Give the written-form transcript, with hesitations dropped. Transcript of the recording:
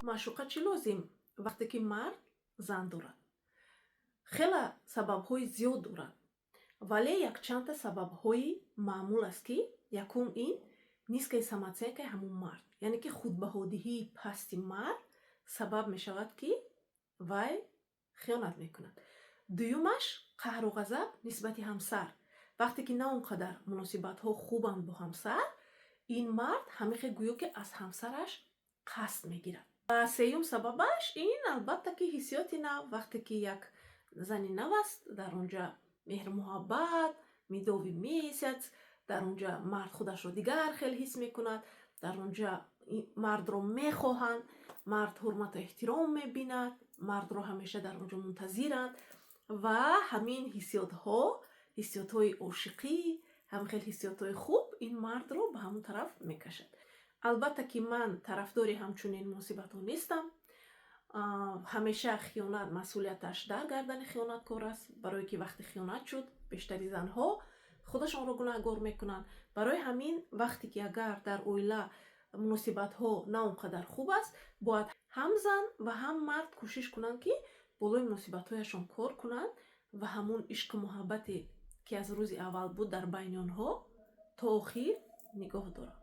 Маъшуқа чӣ лозим, вақте ки мард зан дорад? Хела сабабҳои зиёд дорад, вале якчандта сабабҳои маъмул аст, ки якум ин низкая самооценкаи ҳамун мард, яъне ки худбаҳодиҳии пасти мард сабаб мешавад, ки вай хиёнат мекунад. Дуюмаш, қаҳру ғазаб нисбати ҳамсар. Вақте ки на он қадар муносибатҳо хубанд бо ҳамсар, ин мард ҳамихе гӯё ки аз ҳамсараш қасд мегирад. Ва сеюм сабабаш ин, албатта, ки ҳиссиёти нав. Вақте ки як зани нав аст, дар он ҷа меҳру муҳаббат, медовый месяц, дар он ҷа мард худашро дигар хел ҳис мекунад, дар он ҷа мардро мехоҳанд, мард ҳурмату эҳтиром мебинад, мардро ҳамеша дар он ҷо мунтазиранд ва ҳамин ҳиссиётҳо, ҳиссиётҳои ошиқӣ, ҳамин хел ҳиссиётҳои хуб ин мардро ба ҳамон тараф мекашад. Албатта, ки ман тарафдори ҳамчунин муносибатҳо нестам. Ҳамеша хиёнат масъулияташ дар гардани хиёнаткор аст, барое ки вақте хиёнат шуд, бештари занҳо худашонро гунаҳгор мекунанд. Барои ҳамин, вақте ки агар дар оила муносибатҳо на он қадар хуб аст, бояд ҳам зан ва ҳам мард кӯшиш кунанд, ки болои муносибатҳояшон кор кунанд ва ҳамун ишқу муҳаббате, ки аз рӯзи аввал буд дар байни онҳо, то охир нигоҳ доранд.